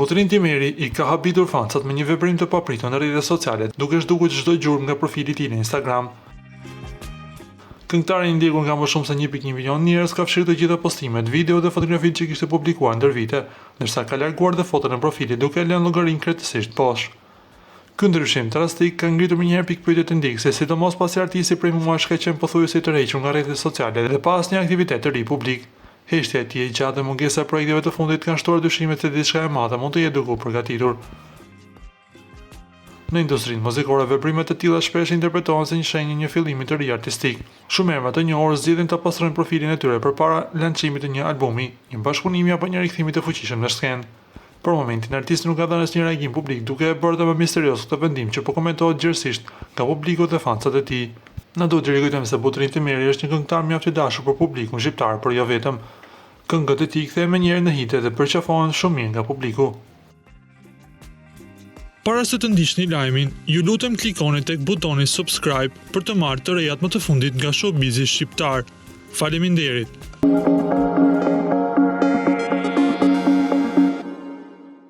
Butrint Imeri i ka habitur fansat me një veprim të papritur në rrjetet sociale, duke zhdukur çdo gjurmë nga profili i tij në Instagram. Këngëtari i ndjekur nga më shumë se 1.1 milion njerëz ka fshirë të gjitha postimet, videot dhe fotografitë që kishte publikuar ndër vite, ndërsa ka larguar dhe foton e profilit duke e lënë llogarinë krejtësisht bosh. Ky ndryshim drastik ka ngritur menjëherë pikëpyetjet te ndjekësit, sidomos pasi artisti prej muajsh ka qenë pothuajse i tërhequr nga rrjetet sociale dhe pa asnjë aktivitet të ri publik. Heshtja e tij e gjatë dhe mungesa e projekteve të fundit kanë shtuar dyshimet se diçka e madhe mund të jetë duke u përgatitur. Në industrinë muzikore, veprime të tilla shpesh interpretohen si një shenjë e një fillimi të ri artistik. Shumë emra të njohur zgjedhin ta pastrojnë profilin e tyre përpara lançimit të një albumi, një bashkëpunimi apo një rikthimi të fuqishëm në skenë. Për momentin, artisti nuk ka dhënë asnjë reagim publik, duke e bërë dhe më misterioz këtë vendim që po komentohet gjerësisht nga publiku dhe fansat e tij. Na duhet të rikujtojmë se Butrint Imeri është një këngëtar mjaft i dashur për publikun shqiptar, por jo vetëm. Këngët e tij kthehen menjëherë në hite dhe përqafohen shumë mirë nga publiku. Para se të ndiqni lajmin, ju lutem klikoni tek butoni subscribe për të marrë të rejat më të fundit nga showbizi shqiptar. Faleminderit!